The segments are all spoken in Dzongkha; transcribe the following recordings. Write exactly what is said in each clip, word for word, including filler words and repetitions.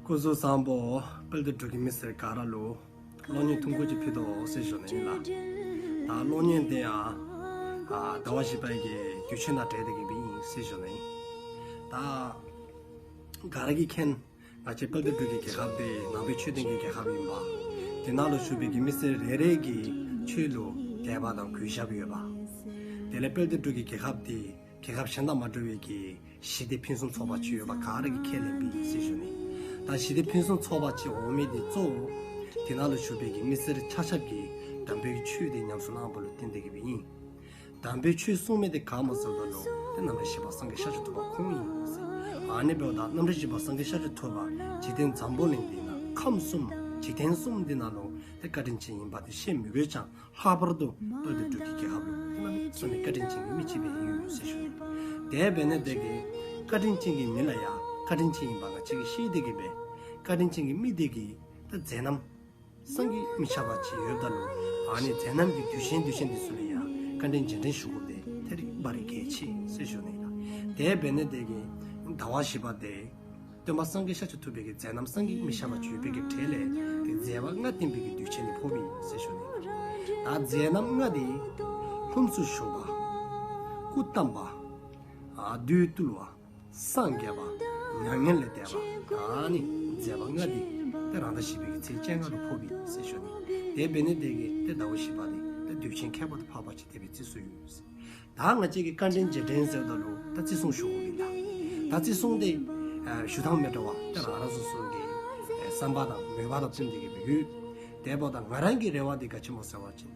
སྐུ་གཟུགས་བཟང་པོ། དཔལ་ལྡན་འབྲུག་གི་མི་སེར་ག་ར་ལུ་གློག་བརྙན་ཐུང་ཀུ་ཅིག་ཕུལ་དོ་ཟེར་ཞུ་ནི་ཨིན་ལགས། ད་གློག་བརྙན་དེ་ཡང་ཨ་ཟླ་བ་བཞི་པའི་གི་དུས་ཆེན་དང་འབྲེལ་ཏེ་གི་སྦེ་ཨིན་ཟེར་ཞུ་ནི་ཨིན། ད་ག་ར་གིས་མཁྱེན། ང་བཅས་དཔལ་ལྡན་འབྲུག་གི་རྒྱལ་ཁབ་དེ་ནང་པའི་ཆོས་ལྡན་གྱི་རྒྱལ་ཁབ་ཨིན་པས། དེ་ནང་ལུ་བཞུགས་པའི་གི་མི་སེར་རེ་རེ་གི་ཆོས་ལུ་དད་པ་དང་གུས་ཞབས་ཡོདཔ། དེ་ལས་དཔལ་ལྡན་འབྲུག་གི་རྒྱལ་ཁབ་དེ་རྒྱལ་ཁབ་གཞན་དང་མ་འདྲ་བའི་གི་ཞི་བདེ་ཕུན་སུམ་ཚོགས་པ་ཅིག་ཡོདཔ་ག་ར་གིས་ཁས་ལེན་པས་ཟེར་ཞུ་ནི། ད་ཞི་བདེ་ཕུན་སུམ་ཚོགས་པ་ཅིག་འོང་མི་དེ་གཙོ་བོ་དེ་ནང་ལུ་བཞུགས་པའི་གི་མི་སེར་ཆ་ཁྱབ་ཀྱིས་དམ་པའི་ཆོས་དེ་ཉམས་སུ་བླངས་པ་ལུ་བརྟེན་ཏེ་གི་སྦེ་ཨིན། དམ་པའི་ཆོས་གསུངས་མི་དེ་ག་སྨོ་ཟེར་བ་ལུ་ཏེ་རྣམ་འདྲེན་བཞི་པ་སངས་རྒྱས་ཤཱཀྱ་ཐུབ་པ་ཁོང་ཨིན་ཟེར། ཨ་ནི་འབདཝ་ད་རྣམ་འདྲེན་བཞི་པ་སངས་རྒྱས་ཤཱཀྱ་ཐུབ་པ་འཇིག་རྟེན་འཛམ་བུ་གླིང་འདི་ནང་ཁམས་གསུམ་འཇིག་རྟེན་གསུམ་འདི་ནང་ལུ་ཏེ་བཀའ་དྲིན་ཅན་ཨིན་པ་དེ་བཤད་མི་དགོས་ཀྱང་ལྷག་པར་དུ་དཔལ་ལྡན་འབྲུག་གི་རྒྱལ་ཁབ་ལུ་ཏེ་གནམ་མེད་ས་མེད་བཀའ་དྲིན་ཅན་གྱི་མི་ཅིག་སྦེ་ཨིན་ཟེར་ཞུ་ནི། དེ་འབདཝ་ལས་བརྟེན་བཀའ་དྲིན་ཅན་གྱི་མི་ལ་ཡང་བཀའ་དྲིན་ཅན་ཨིན་པ་ང་བཅས་ཀྱིས་ཤེས་ཏེ་གི་སྦེ་བཀའ་དྲིན་ཅན་གྱི་མི་དེ་གིས་ད་མཛད་རྣམ་བསམ་གྱིས་མི་ཁྱབ་པ་ཅིག་ཡོདཔ་ད་ལུ་ཨ་ནི་མཛད་རྣམ་གྱི་དུས་ཆེན་དུས་ཆེན་འདི་ཚུ་ལུ་ཡང་བཀའ་དྲིན་རྗེས་དྲན་ཞུ་དགོཔ་དེ་ད་རིག་པ་རིག་གལ་ཆེ་ཟེར་ཞུ་ནི་ལགས། དེ་འབདཝ་ལས་བརྟེན་ཟླ་བ་བཞི་པ་དེ་སྟོན་པ་སངས་རྒྱས་ཤཱཀྱ་ཐུབ་པའི་གི་མཛད་རྣམ་བསམ་གྱིས་མི་ཁྱབ་པ་ཅིག་ཡོད་པའི་གི་གྲས་ལས་ཏེ་མཛད་པ་ལྔ་བསྟན་པའི་གི་དུས་ཆེན་དེ་ཕོགཔ་ཨིན་ཟེར་ཞུ་ནི་ལགས། ད་མཛད་རྣམ་ལྔ་དེ་ལྷུམས་སུ་ཞུགས་པ། སྐུ་བལྟམས་པ། ཨ་བདུད་བཏུལ་བ། སངས་རྒྱས་པ། མྱ་ངན་ལས་འདས་པ། ཨ་ནི་མཛད་པ་ལྔ་འདི་ཏེ་རང་ཟླ་བཞི་པའི་གི་ཚེས་བཅོ་ལྔ་ལུ་ཕོགཔ་ཨིན་ཟེར་ཞུ་ནི། དེ་འབདཝ་ལས་བརྟེན་ཏེ་ཟླ་བ་བཞི་པ་འདི་ཏེ་དུས་ཆེན་ཁྱད་པར་དུ་འཕགས་པ་ཅིག་དེ་སྦེ་བརྩི་སྲོལ་ཡོད། ད་ང་བཅས་ཀྱིས་བཀའ་དྲིན་རྗེས་དྲན་ཟེརཝ་ད་ལུ་ད་བརྩི་སྲུང་ཞུ་དགོཔ་ཨིན་ལགས། ད་བརྩི་སྲུང་དེ་ཨ་ཞུ་ཐངས་མི་འདྲཝ་ཏེ་རང་རང་སོ་སོ་གི་ཨ་བསམ་པ་དང་མོས་པ་དང་བསྟུན་ཏེ་གི་སྦེ་ཡོད། དེ་འབདཝ་ད་ང་རང་གི་རེ་བ་འདི་ག་ཅི་སྨོ་ཟེར་བ་ཅིན་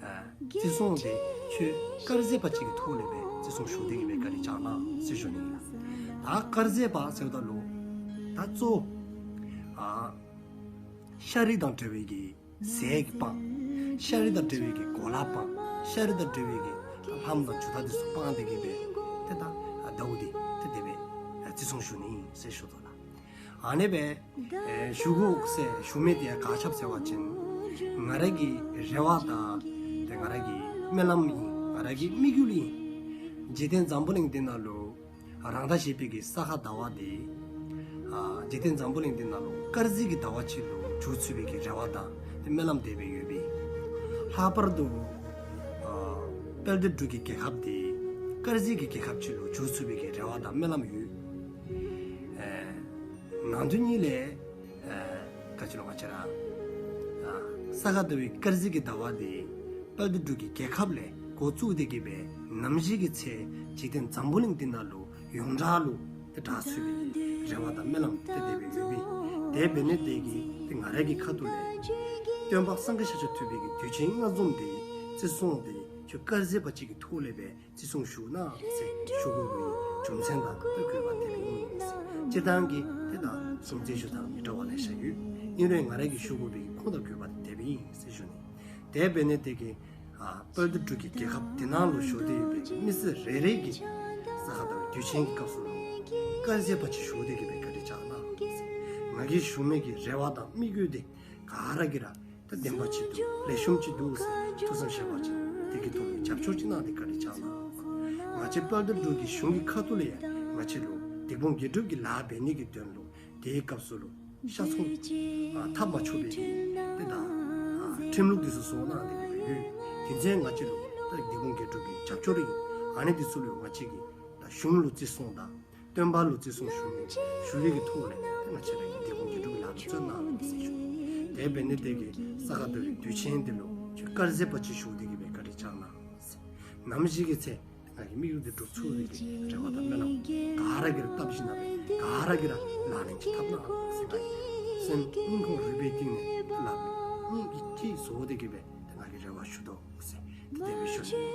ཨ་བརྩི་སྲུང་དེ་ཁྱོད་དཀར་ཟས་པ་ཅིག་གི་ཐོག་ལས་སྦེ་བརྩི་སྲུང་ཞུ་སྟེ་གི་སྦེ་བཀའ་དྲིན་བསྐྱང་གནང་ཟེར་ཞུ་ནི་ཨིན་ལགས། ད་དཀར་ཟས་པ་ཟེརཝ་ད་ལུ་ད་གཙོ་ཨ་ཤ་རིགས་དང་འབྲེལ་བའི་གི་ཟས་ཀྱི་སྤང་། ཤ་རིགས་དང་འབྲེལ་བའི་གི་གོ་ལ་སྤང་། ཤ་རིགས་དང་འབྲེལ་བའི་གི་ལྷམ་དང་མཇུག་མཐའ་དེ་ཚུ་སྤང་སྟེ་གི་སྦེ་ཏེ་ད་ཨ་ཟླཝ་འདི་ཏེ་དེ་སྦེ་ཨ་བརྩི་སྲུང་ཞུ་ནི་ཨིན་ཟེར་ཞུ་དོ་ལགས། ཨ་ནི་སྦེ་ཨེ་ཞུ་དགོ་ཟེར་ཞུ་མི་དེ་ཡང་ག་ཅི་སྦེ་ཟེར་བ་ཅིན་ང་ར་གི་རེ་བ་དང་ཏེ་ང་ར་གི་སྨོན་ལམ་ཨིན། ང་ར་གི་དམིགས་ཡུལ་ཨིན། འཇིག་རྟེན་འཛམ་བུ་གླིང་འདི་ནང་ལུ་རང་ཟླ་བཞི་པའི་གི་ས་ག་ཟླ་བ་འདི་ཨ་འཇིག་རྟེན་འཛམ་བུ་གླིང་འདི་ནང་ལུ་དཀར་ཟས་ཀྱི་ཟླ་བ་ཅིག་ལུ་འགྱུར་ཚུགས་པའི་གི་རེ་བ་དང་ཏེ་སྨོན་ལམ་དེ་སྦེ་ཡོདཔ་ཨིན། ལྷག་པར་དུ་ཨ་དཔལ་ལྡན་འབྲུག་གི་རྒྱལ་ཁབ་འདི་དཀར་ཟས་ཀྱི་རྒྱལ་ཁབ་ཅིག་ལུ་འགྱུར་ཚུགས་པའི་གི་རེ་བ་དང་སྨོན་ལམ་ཡོད། ཨེ་ནང་དོན་ཉིད་ལས་ཨེ་ག་ཅི་ལོ་ང་བཅས་ར་ཨ་ས་ག་ཟླ་བའི་དཀར་ཟས་ཀྱི་ཟླ་བ་འདི་དཔལ་ལྡན་འབྲུག་གི་རྒྱལ་ཁབ་ལས་འགོ་བཙུགས་ཏེ་གི་སྦེ་ནམ་ཞིག་གི་ཚེ་འཇིག་རྟེན་འཛམ་བུ་གླིང་འདི་ནང་ལུ་ཡོངས་གྲགས་ལུ་ཏེ་གྲགས་ཚུགས་པའི་རེ་བ་དང་སྨོན་ལམ་ཏེ་དེ་སྦེ་ཡོདཔ་ཨིན། དེ་འབདཝ་ལས་བརྟེན་ཏེ་ང་ར་གི་ཁ་ཐུག་ལས་སྟོན་པ་སངས་རྒྱས་ཤཱཀྱ་ཐུབ་པའི་གི་དུས་ཆེན་ལྔ་འཛོམས་འདི་བརྩི་སྲུང་འདི་ཁྱོད་དཀར་ཟས་པ་ཅིག་གི་ཐོག་ལས་སྦེ་བརྩི་སྲུང་ཞུ་གནང་ཟེར་ཞུ་དགོ་པའི་རྒྱུ་མཚན་དང་དགོས་པ་དེ་སྦེ་ཨིན་ཟེར། སྤྱིར་བཏང་གི་ཏེ་ད་སྲུང་བརྩི་ཞུ་ཐངས་མི་འདྲཝ་ལེ་ཤ་ཡོད། ཨིན་རུང་ང་ར་གིས་ཞུ་དགོ་པའི་ཁུངས་དང་དགོས་པ་དེ་སྦེ་ཨིན་ཟེར་ཞུ་ནི། དེ་འབདཝ་ལས་བརྟེན་ཨ་དཔལ་ལྡན་འབྲུག་གི་རྒྱལ་ཁབ་འདི་ནང་ལུ་བཞུགས་ཏེ་ཡོད་པའི་མི་སེར་རེ་རེ་གིས་ས་ག་ཟླ་བའི་དུས་ཆེན་གྱི་སྐབས་སུ་ལུ་དཀར་ཟས་པ་ཅིག་ཞུ་སྟེ་གི་སྦེ་བཀའ་དྲིན་བསྐྱང་གནང་ཟེར། ང་གིས་ཞུ་མི་གི་རེ་བ་དང་དམིགས་ཡུལ་འདི་ག་ར་གིས་ར་ད་བདེན་པ་ཅིག་འདུག་ལེགས་ཤོམ་ཅིག་འདུག་ཟེར་ཐུགས་བསམ་བཞེས་པ་ཅིན་དེ་གི་ཐོག་ལུ་རྒྱབ་སྐྱོར་ཅིག་གནང་སྟེ་བཀའ་དྲིན་བསྐྱང་གནང་། ང་བཅས་དཔལ་ལྡན་འབྲུག་གི་གཞུང་གི་ཁ་ཐུག་ལས་ཡང་ང་བཅས་ལུ་སྡིག་སྤོང་དགེ་སྒྲུབ་ཀྱི་ལཱ་འབད་ནི་གི་དོན་ལུ་དེའི་སྐབས་སུ་ལུ་ཤ་ཚོང་ཨ་འཐབ་མ་ཆོག་པའི་གི་ཏེ་ད་ཨ་ཁྲིམས་ལུགས་འདི་ཚུ་བཟོ་གནང་སྟེ་གི་སྦེ་ཡོད། དེ་ཚུ་ང་བཅས་ལུ་ད་སྡིག་སྤོང་དགེ་སྒྲུབ་ཀྱི་རྒྱབ་སྐྱོར་ཨིན། ཨ་ནི་འདི་ཚུ་ལུ་ང་བཅས་ཀྱིས་ད་གཞུང་ལུ་བརྩི་སྲུང་དང་སྟོན་པ་ལུ་བརྩི་སྲུང་ཞུ་ནི་ཞུ་ནི་གི་ཐོག་ལས་ང་བཅས་ར་གིས་སྡིག་སྤོང་དགེ་སྒྲུབ་ལཱ་ལུ་བརྩོན་གནང་ཟེར་ཞུ། དེ་འབདཝ་ལས་བརྟེན་ས་ག་ཟླ་བའི་དུས་ཆེན་འདི་ལུ་ཁྱོད་དཀར་ཟས་པ་ཅིག་ཞུ་སྟེ་གི་སྦེ་བཀའ་དྲིན་བསྐྱང་གནང་ཟེར། ནམ་ཞིག་གི་ཚེ་ང་གི་དམིགས་ཡུལ་འདི་འགྲུབ་ཚུགས་པའི་གི་རེ་བ་དང་སྨོན་ལམ་ག་ར་གིས་ར་བཏབ་ཞིནམ་ལས་ག་ར་གིས་ར་ལག་ལེན་ཅིག་འཐབ་གནང་ཟེར། སེམས་སྙིང་ཁོང་རུས་པའི་གཏིང་ནས་སླབ་སྙིང་གི་དཀྱིལ་བཟོ་སྟེ་གི་སྦེ་ང་གིས་རེ་བ་ཞུ་དོ་ཟེར་དེ་སྦེ་ཞུ།